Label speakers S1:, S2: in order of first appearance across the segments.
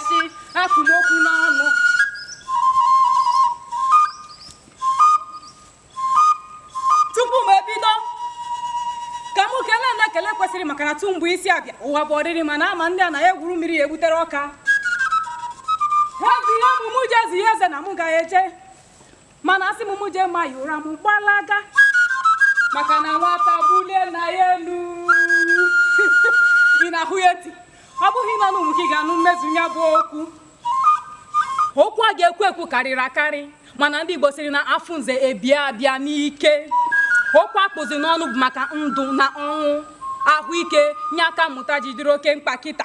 S1: sị akpụ m okwu n'ọnụ. Tupu m ebido, ka mụ kelee na ekele kwesịrị, maka na tumbu isi abịa ụwa bụ ọdịrị, mana ama ndị a na egwuru mmiri ya egbutere ọka. Ezi ihe mụ mụ jezi ya eze na mụ ga-eje, mana asị m mụ jee ma ya ụra m gbalaga, maka na nwata bulie na ya elu. Ị na-ahụ ya ntị, ọ bụghị nọ n'ụmụ ka ị ga-anụ mmezu ya bụ okwu. Okwu a ga-ekwu ekwu karịrị akarị, mana ndị Igbo sịrị na afụ nze ebia abịa n'ike. Okwu akpụzi n'ọnụ bụ maka ndụ na ọnwụ, ahụike nye aka mmụta jidere oke mkpa kịta,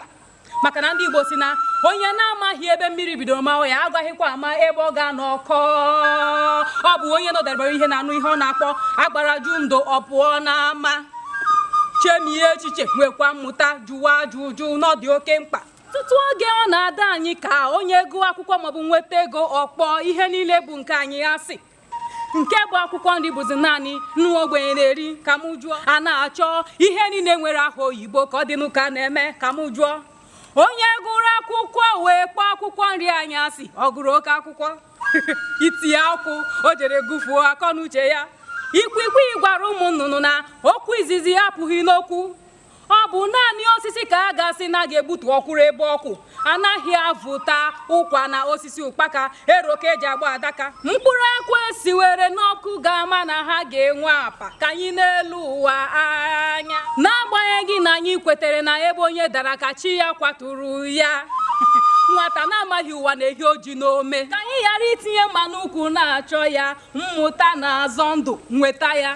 S1: maka na ndị Igbo si na onye na-amaghị ebe mmiri bidoro mawa ya agaghịkwa ama ebe ọ ga-anọ kọọ. Ọ bụ onye nọdebere ihe na-anụ ihe ọ na-akpọ agbara ju ndụ, ọ pụọ n'ama, chemie echiche, nwekwa mmụta, jụwa ajụjụ n'ọdị oke mkpa. Ọtụtụ oge ọ na-ada anyị ka onye gụọ akwụkwọ maọbụ nweta ego, ọkpọ ihe niile bụ nke anyị asị. Nke bụ akwụkwọ nri bụzi naanị nnu ogbenye na-eri. Ka mụ jụọ, a na-achọ ihe niile nwere aha oyibo ka ọ dị n'ụka na-eme. Ka mụ jụọ, onye gụrụ akwụkwọ wee kpọọ akwụkwọ nri anyị asị, ọ gụrụ oke akwụkwọ? Itinye akwụ o jere gụfuo akọ na uche ya. Ikwikwii gwara ụmụ nnụnụ na okwu izizi apụghị n'okwu. Ọ bụ naanị osisi ka a ga-asị na a ga-egbutu ọkwụrụ ebe ọkwụ. Anaghị avụta ụkwa na osisi ụkpaka, ero ka eji agba adaka. Mkpụrụ akwụ esiwere n'ọkụ ga-ama na ha ga-enwe apa. Ka anyị n'elu ụwa anya, n'agbanyeghị na anyị kwetere na ebe onye dara ka chi ya kwaturu ya. Nwata na-amaghị ụwa na-ehi oji n'ome. Ka anyị ghara itinye mma n'ukwu na-achọ ya. Mmụta na-azọ ndụ, nweta ya.